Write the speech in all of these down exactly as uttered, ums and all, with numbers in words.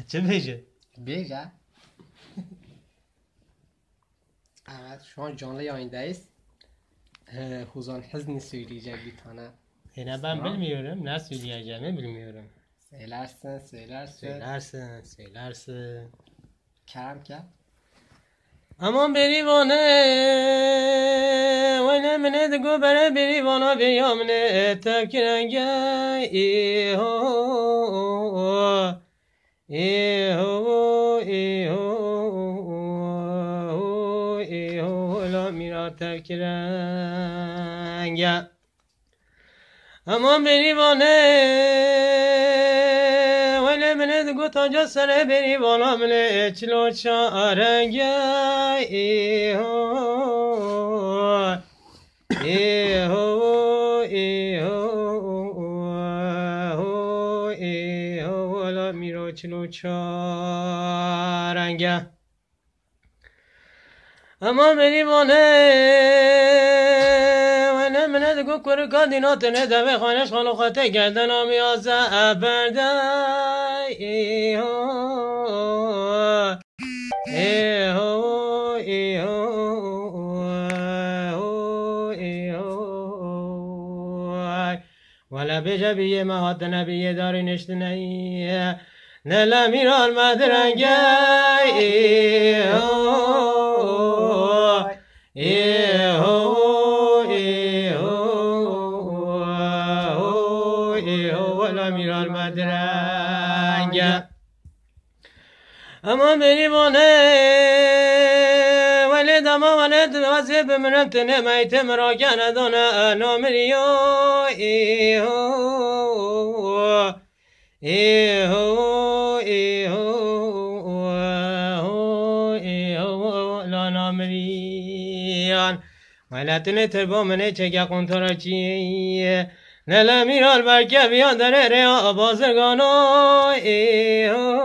Çi bêje? Bêje. Evet, şu an canlı yayındayız. Ee, Huzan Hizni söyleyecek bir tane. Yine ben bilmiyorum. Ne söyleyeceğimi bilmiyorum. Söylersin, söylersin. Söylersin, söylersin. Kerem ke. Aman berîvane, wele min ê digo bere berîvana bêriya min ê tevkirenge. Îho, îho, îho, îho, la mîra tevkirenge. Aman berîvane, wele min ê digot anca serê berîvana min ê çilo çarenge. Îho, îho, îho, îho, la mîro çilo çarenge. Ema berîvane, wele min ê digo kurika dîna tine devê xaneş xalo xwe tê gerdena miyaze eberde. Îho, îho, îho, îho, îho. Wele bêje biyê me hatine biyê darî niştine. Ne la mîran me direnge. Îho, îho, îho, îho, wele mîran me direnge. Ema berîvane, wele dama wele wazê bi min em tine meytê min rakene dane namiriyo. Îho, îho, îho, îho, la namiriyan. Wele tine tirba min ê çeke qontara çiyê. Lele mîral berke biyan derê rêya bazirgano. Îho,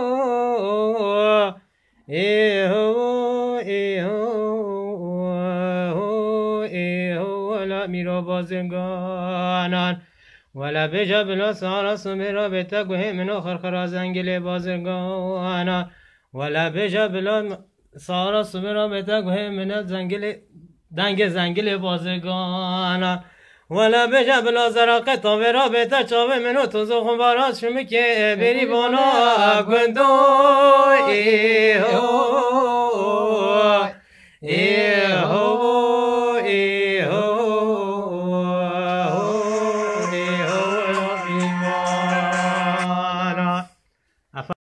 îho, îho, îho, la mîra bazirganan. Wele bêje bila sara sumê ra bête guhê min o xirxira zengilê bazirganan. Wele bêje bila sara sumê ra bête guhê min o zengilê, dengê zengilê bazirganan. Wele bêje bila zeraqê tavê ra bête çavê min o tozo xumbaran şimikê berîvana gundo. Îho, îho,